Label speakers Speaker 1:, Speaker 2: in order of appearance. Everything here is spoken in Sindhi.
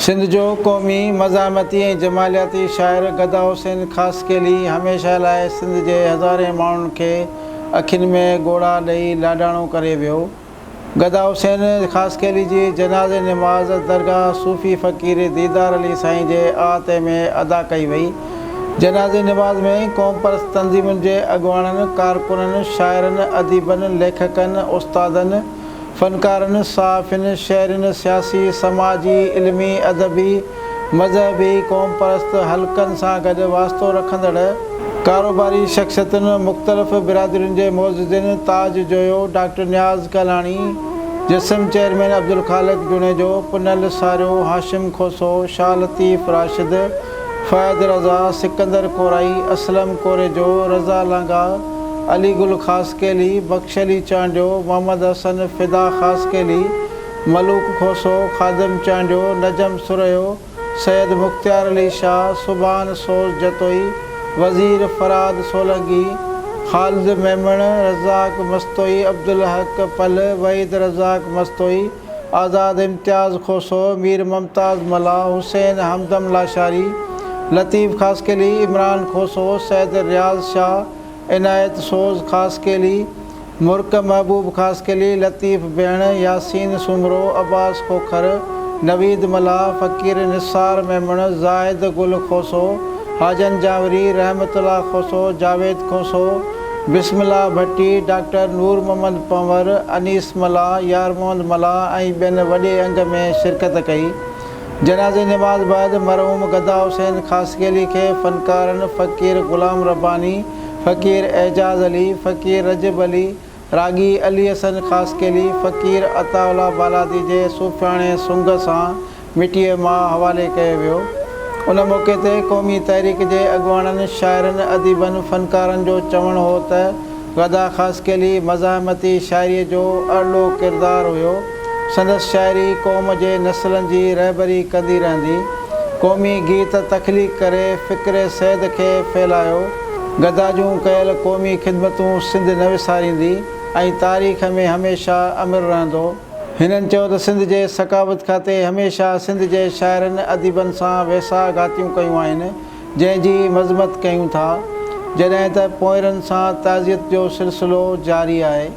Speaker 1: سنڌ جو قومي، مزاحمتي ۽ جمالياتي شاعر گدا حسين خاصخيلي هميشه لاء سنڌ جي هزارين ماڻهن کي اکين ۾ ڳوڙها ڏئي لاڏاڻو ڪري ويو. گدا حسين خاصخيلي جي جنازي نماز درگاهه صوفي فقير ديدار علي سائين جي احاطي ۾ ادا ڪئي وئي. جنازي نماز ۾ قومپرست تنظيمن جي اڳواڻن، ڪارڪنن، شاعرن، اديبن، ليکڪن، استادن، فنڪارن، صحافين، شهرين، سياسي، سماجي، علمي، ادبي، مذهبي، قومپرست حلقن سان گڏ واسطو رکندڙ ڪاروباري شخصيتن، مختلف برادرين جي معززين، تاج جويو، ڊاڪٽر نياز ڪهلاڻي، جسم چيئرمين عبدالخالق جوڻيجو، پنهل ساريو، هاشم کوسو، شاهه لطيف راشد، فهد رضا، سڪندر ڪورائي، اسلم ڪوريجو، رضا لانگاهه، علي گل خاصخيلي، بخش علي چانڊيو، محمد حسن فدا خاصخيلي، ملوڪ کوسو، خادم چانڊيو، نجم سرهيو، سيد مختيار علي شاهه، سبحان سوز جتوئي، وزير فرهاد سولنگي، خالد ميمڻ، رزاق مستوئي، عبدالحق پلهه، وحيد رزاق مستوئي، آزاد امتياز کوسو، مير ممتاز ملاح، حسين همدم لاشاري، لطيف خاصخيلي، عمران کوسو، سيد رياض شاهه، عنايت سوز خاصخيلي، مرڪ محبوب خاصخيلي، لطيف ڀيڻ، ياسين سومرو، عباس کوکر، نويد ملاح، فقير نثار ميمڻ، زاهد گل کوسو، حاجن جانوري، رحمت الله کوسو، جاويد کوسو، بسم الله ڀٽي، ڊاڪٽر نور محمد پنهور، انيس ملاح، يار محمد ملاح ۽ ٻين وڏي انگ ۾ شرڪت ڪئي. جنازي نماز بعد مرحوم گدا حسين خاصخيلي کي فنڪارن فقير غلام رباني، فقير اعجاز علي، فقير رجب علي، راڳي علي حسن خاصخيلي، فقير عطاء الله بالادي جي صوفياڻي سنگ سان مٽيء ماء حوالي ڪيو ويو. ان موقعي تي قومي تحريڪ جي اڳواڻن، شاعرن، اديبن، فنڪارن جو چوڻ هو ته گدا خاصخيلي مزاحمتي شاعريء جو ارڏو ڪردار هيو. سندس شاعري قوم جي نسلن جي رهبري ڪندي رهندي. قومي گيت تخليق ڪري فڪر سيد کي ڦهلايو. گدا جون ڪيل قومي خدمتون سنڌ نه وساريندي ۽ تاريخ ۾ هميشه امر رهندو. هنن چيو ته سنڌ جي ثقافت کاتي هميشه سنڌ جي شاعرن اديبن سان ويساهه گهاتيون ڪيون آهن جنهن جي مذمت ڪيون ٿا جڏهن ته پوئرن سان تعزيت جو سلسلو جاري آهي.